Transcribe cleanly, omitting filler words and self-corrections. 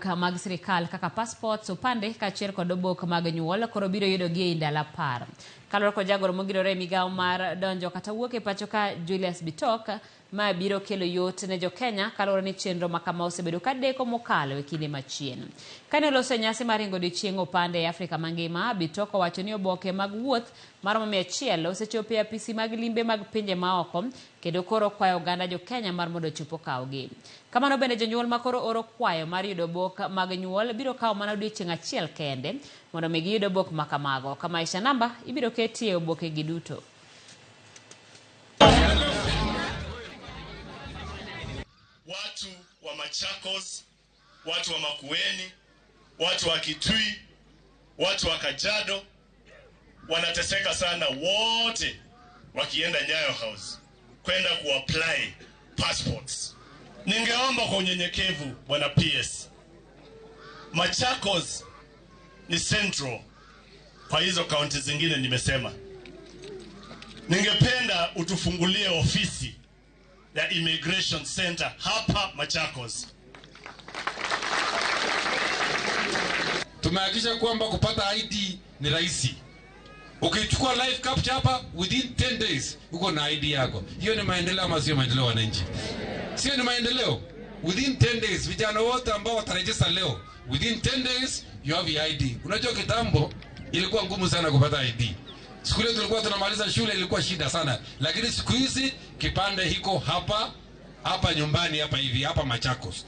obok mag sirikal kaka passports, opande kaachiel kod obok mag nyuol koro biro yudogi ei ndalo 10. Kaluwore kod jagoro mogirore e migawo mar donjo kata wuok e pacho ka Julius Bitok, ma biro kelo yot ne jo-Kenya kaluwore ni chenro ma kama osebedo ka deko mokalo e kinde machien. Kane oloso e nyasi mar ringo odiochieng' opande e Afrika mangima, Bitok owacho ni oboke mag wuoth maromo 100 osechopo e apisi mag limbe mag pinje maoko kendo koro kwayo oganda jo-Kenya mar mondo ochop okawgi. Kamano bende jonyuol ma koro oro kwayo mar yudo obok mag nyuol biro kawo mana odiochieng' achiel kende mondo mi giyud obok ma kamago. Kama Maisha Namba ibiro ketie oboke gi duto. Watu wa Machakos, watu wa Makueni, watu wa Kitui, watu wa Kajiado wanateseka sana wote wakienda Nyayo House kwenda kuapply passports. Ningeomba kwa unyenyekevu Bwana PS, Machakos ni central kwa hizo kaunti zingine nimesema. Ningependa utufungulie ofisi ya Immigration Center hapa Machakos. Tumehakikisha kwamba kupata ID ni rahisi. Ukichukua live capture hapa within 10 days uko na ID yako. Hiyo ni maendeleo ama sio maendeleo wananchi? Sio ni maendeleo? Within 10 days vijana wote ambao wataregister leo, within 10 days you have your ID. Unajua kitambo ilikuwa ngumu sana kupata ID. Siku ile tulikuwa tunamaliza shule ilikuwa shida sana, lakini siku hizi kipande hiko hapa hapa nyumbani hapa hivi hapa Machakos.